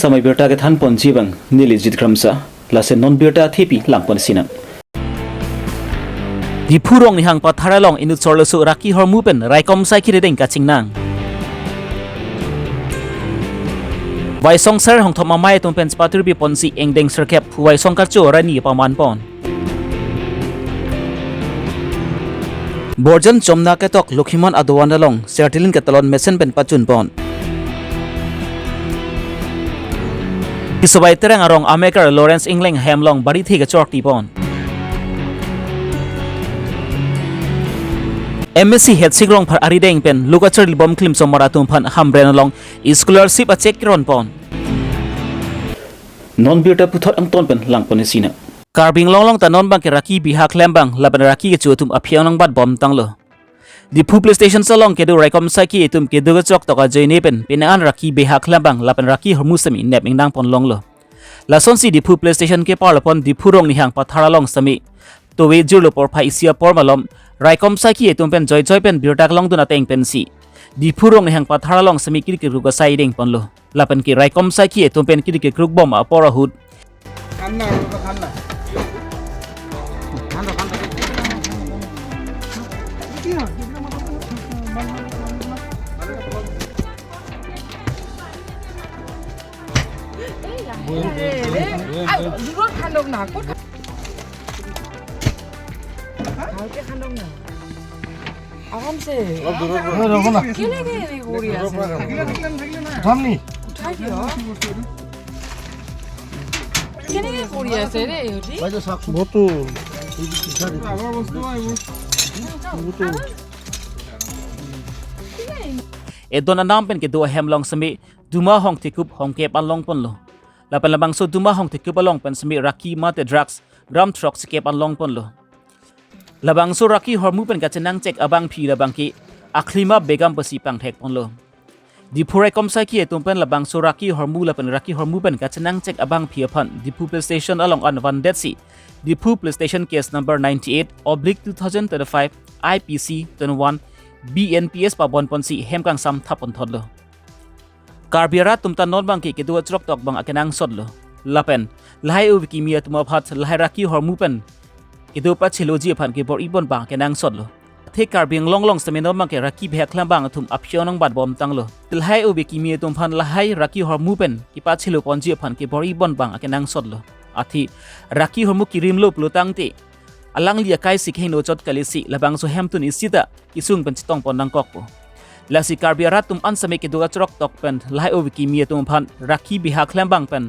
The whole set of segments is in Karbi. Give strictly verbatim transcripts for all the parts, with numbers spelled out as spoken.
Samai birta kethan ponji abang neli Jit Kramsa, lason non birta thepi lang ponsinang. Diphu Rongnihang Pathar along inut sorloso Raki Hormu pen raikom saikhi rideng kachingnang. Vaisong Ser Hongthom Amei atum pen chepatirpi ponsi angdeng sirkep Phu Vaisong Karcho Raini paman pon. Borjan chomna ketok Lokhiman adovan along sertilin ketalon mesen pen pachun pon. Tisobai Terang arong amekar Lawrence Engleng hem along barithe kechorti pon. M A C Hetsing Rongphar arideng pen Lukacher Libom Klimsomar atum aphan Hamren along scholarship a cheque keron pon. Non birta puthot angton pen lang ponsinang. Karbi Anglong along ta non abangke Raki beha klembang lapen Raki kecho atum aphi angnang bat bom tanglo. Diphu police station along kedo raikom saikhi atum kedo kechoktok ajoine pen penang an Raki beha klembang lapen Raki Hormu semi nep ingnang pon longlo. Lasonsi Diphu police station keparlo pon Diphu Rongnihang Pathar along semi towe jirlo porphai isi apor malom raikom saikhi atum pen joijoi pen birta kelongdun ateng pensi Diphu Rongnihang Pathar along semi kiri kekruk asai deng ponlo. Lapen ke raikom saikhi atum pen kiri kekruk bom apor ahut. এই, লাহে লাহে ৰে। আই, দূৰত খান্দক না, ক'ত খা-, ভালকে খান্দক না। আৰামছে। অলপ দূৰত বহক। কেনেকে এনে কৰি আছে? উঠাম নি? উঠাই দিয়ক। কেনেকে কৰি আছে ৰে ইহঁতি? বাইদেউ চাওক। বহুতো। বহুতো। Edon anam pen kedo ahem along semi duma hongthekup hongkep an long ponlo. Lapen labangso duma hongthekup along pen semi Raki mate drugs gram throk sikep an long ponlo. Labangso Raki Hormu pen kachenangchek abangpi labangke Akhlima Begum pusi pangthek ponlo. Diphu raikom saikhi atum pen labangso Raki Hormu lapen Raki Hormu pen kachenangchek abangpi aphan Diphu police station along an vandetsi Diphu police station case number ninety-eight oblique two thousand twenty-five I P C twenty-one B N P S pabon ponsi hem kangsam thap ponthotlo. Karbi arat atum ta non abangke kedo kechoktok abang akenangsotlo. Lapen lahai ove kimi atum aphan lahai Raki Hormu pen kedo pacheloji aphan kebor-i pon abang akenangsotlo. Athe Karbi Anglong along semi non abangke Raki beha klembang atum aphi angnang bat bom tanglo. Lahai ove kimi atum aphan lahai Raki Hormu pen kepachelo ponji aphan kebor-i pon abang akenangsotlo. Athe Raki Hormu kerimlo pulo tangte alangli akai si kehingno chot kalisi labangso hemtun isi ta kesung pen chetong pon nangkokpo. Lasi Karbi arat atum an semi kedo kechoktok pen lahai ove kimi atum aphan Raki beha klembang pen.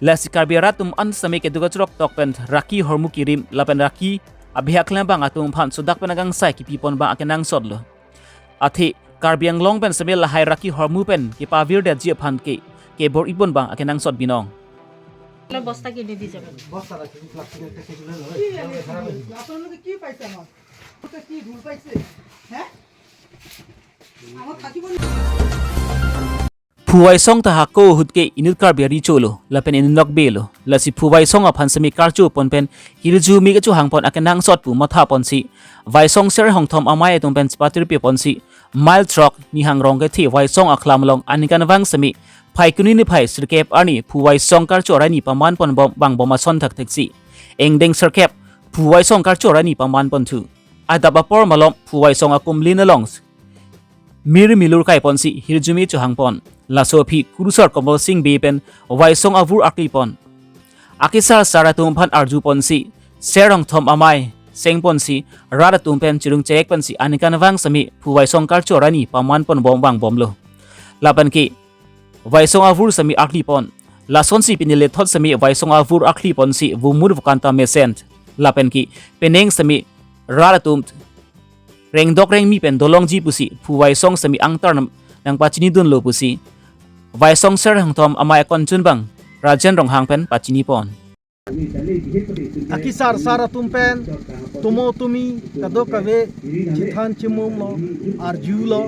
Lasi Karbi arat atum an semi kedo kechoktok pen Raki Hormu kerim lapen Raki abeha klembang atum aphan sodak pen agangsai kepi pon abang akenangsotlo. Athe Karbi Anglong pen semi lahai Raki Hormu pen kepavirdetji aphan ke kebor-i pon abang akenangsot binong. বস্তা কিনে দি যাবেন। বস্তা রাখি, প্লাস্টিক একটা কিছু নেই, কি জানি? আপোনালোকে কি পাইছে আমাক? আপোনালোকে কি ভুল পাইছে? হে? আমাক থাকিব নি? Phu Vaisong ta hako ahut ke inut Karbi ari cholo, lapen inut nokbe lo. Lasi Phu Vaisong aphan semi karcho pon pen hirjume kechohang pon akenangsot pu matha ponsi Vaisong Ser Hongthom Amei atum pen chepatirpi ponsi mile throk Nihang Rongkethe Vaisong akhlam along aningkanvang semi Phaikuni niphai sirkep arni Phu Vaisong Karcho Raini paman pon bom, bang bom ason thaktheksi angdeng sirkep Phu Vaisong Karcho Raini paman ponthu. Adap apor malom Phu Vaisong akumlin along mir milur kai ponsi hirjume chohang pon. Laso aphi kurusar Komol Sing Bey pen Vaisong avur akli pon. Akesar sar atum aphan arju ponsi Ser Hongthom Amei seng ponsi rat atum pen chirung cherek ponsi aningkanvang semi Phu Vaisong Karcho Raini paman pon bom bang bomlo. Lapen ke Vaisong avur semi akli pon. Lasonsi pini lethot semi Vaisong avur akli ponsi vumur vukanta mesen. Lapen ke penang semi rat atum rengdok rengmi pen dolongji pusi Phu Vaisong semi angtar nang, nangpachinidunlo pusi Vaisong Ser Hongthom Amei akonchun bang Rajen Ronghang pen pachini pon. Akesar sar atum pen tomo tomi kadokave chethan chemum lo, arju lo,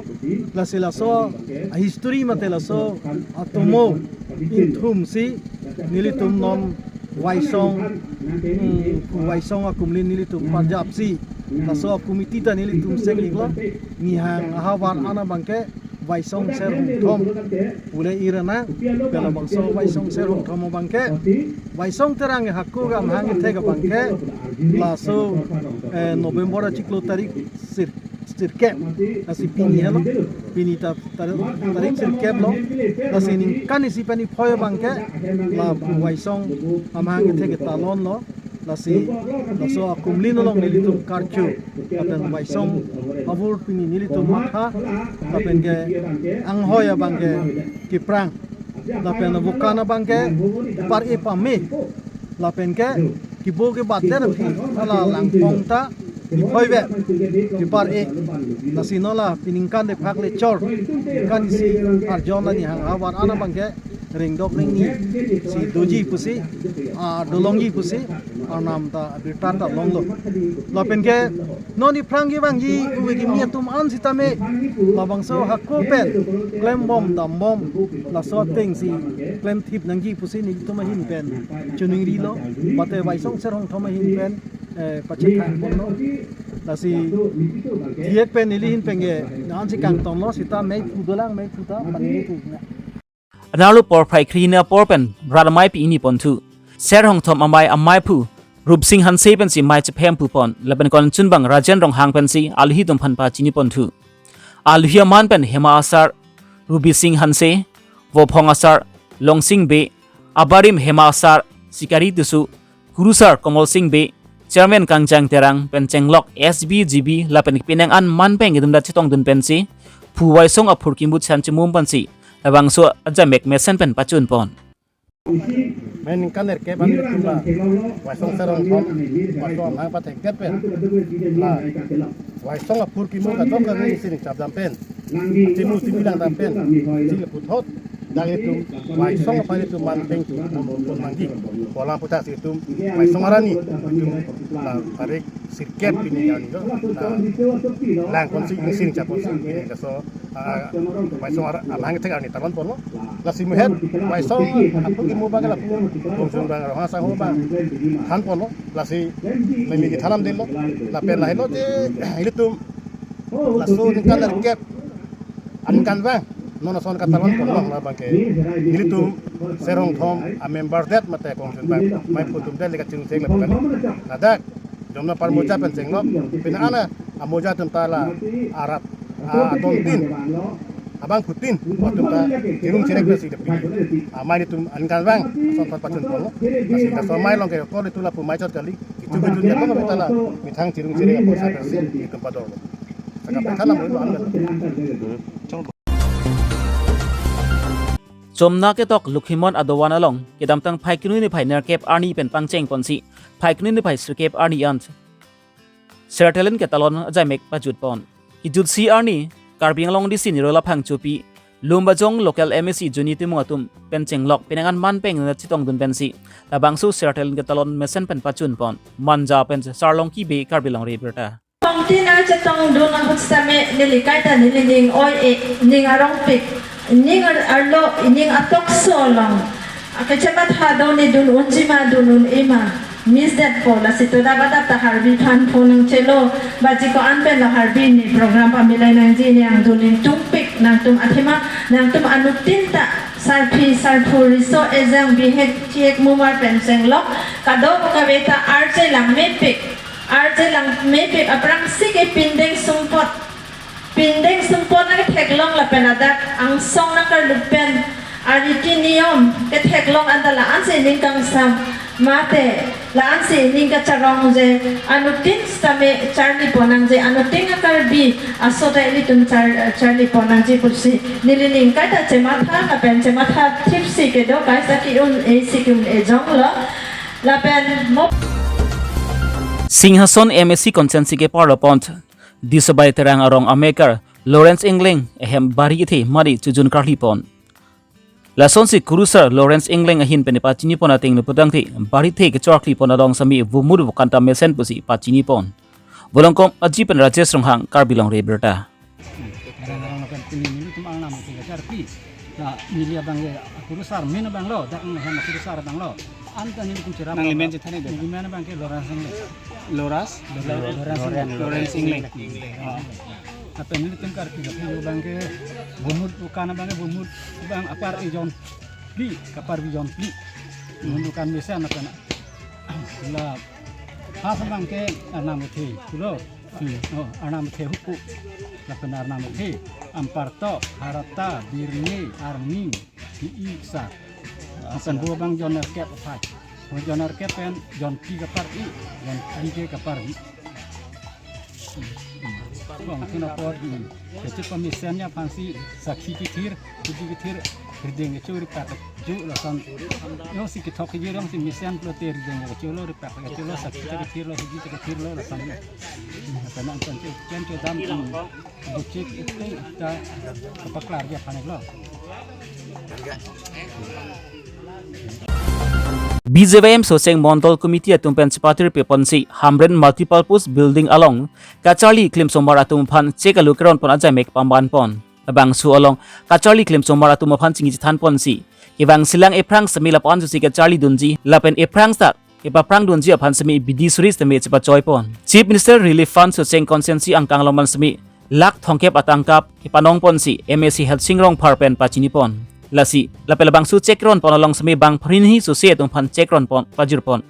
lasi laso a history mate laso atomo ingthum si nelitum non Vaisong, hmm, Phu Vaisong akumlin nelitum parjap si laso committee ta nelitum seng iklo, Nihang ahavar ana abangke Vaisong Ser Hongthom pule irana, pela bangso Vaisong Ser Hongthom abangke, Vaisong Terang hako amahang kethek abangke, laso, eh, November achiklo tarik sir, sirkep, lasi pini helo, pini ta, tar-, tarik sirkep lo, lasi ningkan isi pen iphoi abangke, la Vaisong amahang kethek ketalon lo, lasi, laso akumlin along nelitum karcho, lapen Vaisong abur pini nelitum matha, lapen ke anghoi abangke kiprang, lapen bukan abangke par-e pame, lapen ke kibo kebat der aphi hala langpong ta iphoi vet kipar-e. Lasi non la piningkan de phak le chor, ningkan isi arjon la nihang havar an abangke rengdok rengni si doji pusi, ah, dolongji pusi, arnam ta abirta ta longlo. Lapen ke non iphrang kevangji uwe kimi atum an sitame, labangso hako pen klembom dambom, laso ateng si klemthip nangji pusi nelitum ahin pen choningrilo, mate Vaisong Ser Hongthom ahin pen, eh, pachethang ponlo. Lasi diek pen neli ahin pen ke non si kangtonlo, sita meiphu dolang, meiphu ta panili tu na. Anarlo porphai kre-hini apor pen rat amei pi-ini ponthu. Ser Hongthom amei ameiphu Rupsing Hanse pensi mei chephem pu pon, lapen konchunbang Rajen Ronghang pensi aluhi atum aphan pachini ponthu. Aluhi aman pen Hema Asar Rubi Sing Hanse, Vophong Asar Longsing Bey, abarim Hema Asar Sikari Tisso, Kurusar Komol Sing Bey, Chairman Kangjang Terang pen chenglok S B G B lapen penang an manpeng atum ta chetongdun pensi, phu Vaisong aphurkimo chan chimum pensi, labangso ajamek mesen pen pachun pon. Meningkan erkep an ilitum la Vaisong Ser Hongthom, Vaisong amahang pathekdet pen, la Vaisong aphurkimo kadokave isi ning chapdam pen, chimu chimi langdam pen, chile puthot, dak itum Vaisong aphan itum manpeng tu pon nangji. Polang puthot si itum Vaisong arni itum la tarik sirkep pini arni do, la lang ponsi isi ning chap ponsi pini, laso, ah, Vaisong ar-, amahang kethek arni talon ponlo. Lasi muhet Vaisong aphurkimo abang la pu, Bongsun bang Rohang Sangho bang than ponlo. Lasi memi kethan damdetlo. Lapen lahelo je ilitum laso ningkan erkep aningkanvang non ason katalon ponlo, labangke ilitum Ser Hongthom amember det mate Bongsun bang meiphu atum det le kachirung chek lapen ladak Jomna Parmoja pen chenglok, pini ana amoja atum ta la arap, ah, adon tin, abangphutin atum ta chirung cherek pensi dapini. Amei ilitum aningkanvang ason aphan pachun ponlo. Lasi laso amei along ke kor itum lapu mei chot kali, kichu kichu ne kong kita la methang chirung cherek apoisa pensi itum padorlo. Saka pethan amoi lo angan. Jomna ketok Lokhimon adovan along kedamtang Phaikuni niphai nerkep arni pen pangcheng ponsi Phaikuni niphai sirkep arni an Sertelen ketalon ajamek pajut pon. Kejutsi arni Karbi Anglong D C Nirola Phangchopi, Lumbajong local M A C Juni Timung atum pen chenglok penang an manpeng na chetongdun pensi, labangso Sertelen ketalon mesen pen pachun pon. Manja pen Sarlongki Bey, Karbi Longri Abirta. Pangtin achetongdun ahut sitame neli kaita neli ning oi-e, ning arongpik, ning ar-, arlo, ning atokso along kachematha do, ne dun unji ma dun un-e ma, miss that po, lasi toda bada ta Karbi aphan phone nangchelo, baji ko-an pen lo Karbi ne program pamilai nangji, ne angdun ingtungpik, nangtum athema, nangtum anuttin ta sarpi sarpo riso ejang bihek chihek mumar pen chenglok kadokave ta arje langmepik, arje langmepik aphrangsi ke pindeng sumpot, pindeng sumpot nangketheklong lapen ladak angsong nangkarlup pen ariti niyom ketheklong anta la-ansi ning kangsam mate la-ansi ning kacharong je anuttin sitame charli pon nangji, anuttin a-Karbi aso ta ilitum char-, charli pon nangji pusi neli ning kaita chematha lapen chematha thipsi kedo kaisa ki-un-e si ki-un-e jonglo. Lapen mo Singhason M A C constituency ke parlo pon Disobai Terang arong amekar Lawrence Engleng ahem bari kethe mari chojun karli pon. Lasonsi Kurusar Lawrence Engleng ahin pen pachini pon ateng le putangte bari kethe kechorkli pon along sami vumur vukanta mesen pusi pachini pon. Volongkom Aji pen Rajesh Ronghang, Karbi Longri Abirta. Arong arong lapen pini nelitum arnam ke hajar pi. La neli abang ke Kurusar min abang lo, dak nang hem Kurusar abang lo. Anta nelitum cherap. Nangli men chethan-ik de. Neli men abang ke Lawrence Engleng. Loras? Lawrence Engleng. Lawrence Engleng. Ah. Lapen nelitum Karbi Kaphi abang ke bumut ukan abang ke bumut abang apar ejon phli, kapar ejon phli. Bumut ukan mesen lapen la ha abang ke Arnam Kethe pulo. Hmm. Oh, Arnam Kethe hupu. Lapen Arnam Kethe, Ampartok, Harata, Birni, Arni, Pi-i, Sa. Lapen vo abang jon nerkep aphai. Vo jon nerkep pen jon phli kapar i, jon phli ke kapar i. Hmm, hmm. Bang tuna por, hmm. Kechut pamesen ya aphansi sakhi kethir, kudi kethir, rideng kecho ripak kecho lason. Jongsi kethok kejir jongsi mesen pulote rideng kecho lo, ripak kecho lo, sakhi ta kethir lo, hidi ta kethir lo lason. Lapen anton che chen cho dam, hmm. Buchik ite ta kapaklar ya aphan lo. B J Y M Socheng Mondol Committee atum pen chepatir pe ponsi Hamren Multipurpose Building along kacharli klimsomar atum aphan chek alu keron pon ajai mek pamban pon. Labangso along kacharli klimsomar atum aphan chingki chethan ponsi kevang silang ephrang semi lapu-an susi kacharli dunji lapen ephrang sak kepaprang dunji aphan semi bidi suri semi chepachoi pon. Chief Minister Relief Fund Socheng Constituency angkang along man semi lakh thomkep atangka kepanong ponsi M A C Healthsing Rongphar pen pachini pon. Lasi lapen labangso chek ron pon along semi bang pharo hini sose atum aphan chek ron pon pajir pon.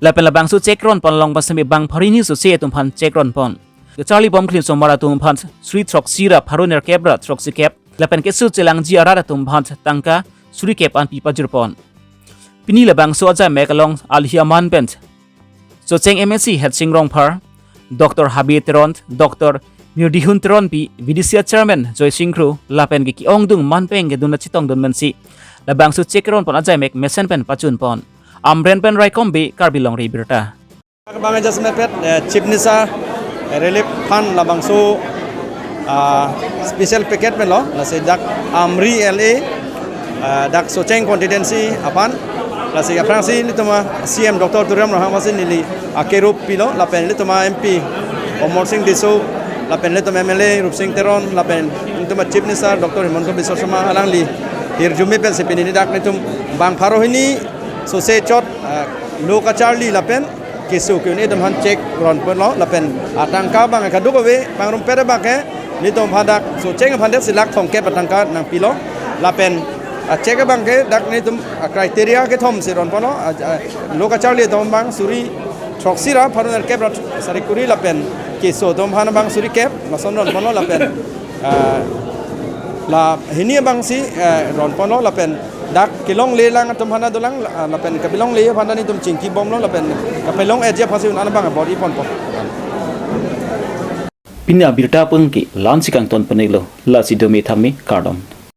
Lapen labangso chek ron pon along semi bang pharo hini sose atum aphan chek ron pon. Kacharli bom klimsomar atum aphan suri throksi ra pharo nerkep ra throksi kep. Lapen keso chelangji arat atum aphan tangka suri kep an pi pajir pon. Pini labangso ajai mek along alhi aman pen Socheng M A C Healthsing Rongphar, Doctor Habe Teron, Doctor Mirdihun Teronpi, V D C A Chairman Joysing Kro, lapen ke ke-ongdung manpeng kedun la chetongdun mensi labangso chek ron pon ajai mek mesen pen pachun pon. Amren pen Raikom Bey, Karbi Longri Abirta. Bang adjustment pet, eh, Chief Minister, eh, Relief Fund labangso, ah, special package pen lo, lasi dak Amri L A, ah, dak Socheng constituency aphan, lasi aphrangsi nelitum a C M Doctor Tuliram Ronghang aphansi neli akerup pilo, lapen nelitum a M P Amarsing Tisso, lapen nelitum M L A Rupsing Teron, lapen nelitum a Chief Minister Doctor Himanta Biswa Sarma alangli hirjume pensi pini dak nelitum bang pharo hini sose chot, ah, lo kacharli lapen keso ke-un-e atum aphan chek ron pon lo lapen atangka bang kaduk ave pangrum pere bang ke nelitum aphan dak Socheng aphan dak si lakh thomkep atangka nangpilo lapen, ah, chek abang ke dak nelitum, ah, criteria kethom si ron pon lo, ah, ah, lo kacharli atum bang suri throksi ra pharo nerkep ra sari kuri lapen keso atum aphan bang suri kep lason ron pon lo lapen, ah, la hini abang si, eh, ron pon lo lapen dak kelongle lang atum aphan dolang, ah, lapen kapelongle aphan nelitum chingki bomlo lapen kapelong-etji aphansi un-an abang bor-i ponpo. Pini abirta pengki la-ansi kangton pon-iklo, lasi dome thame kardom.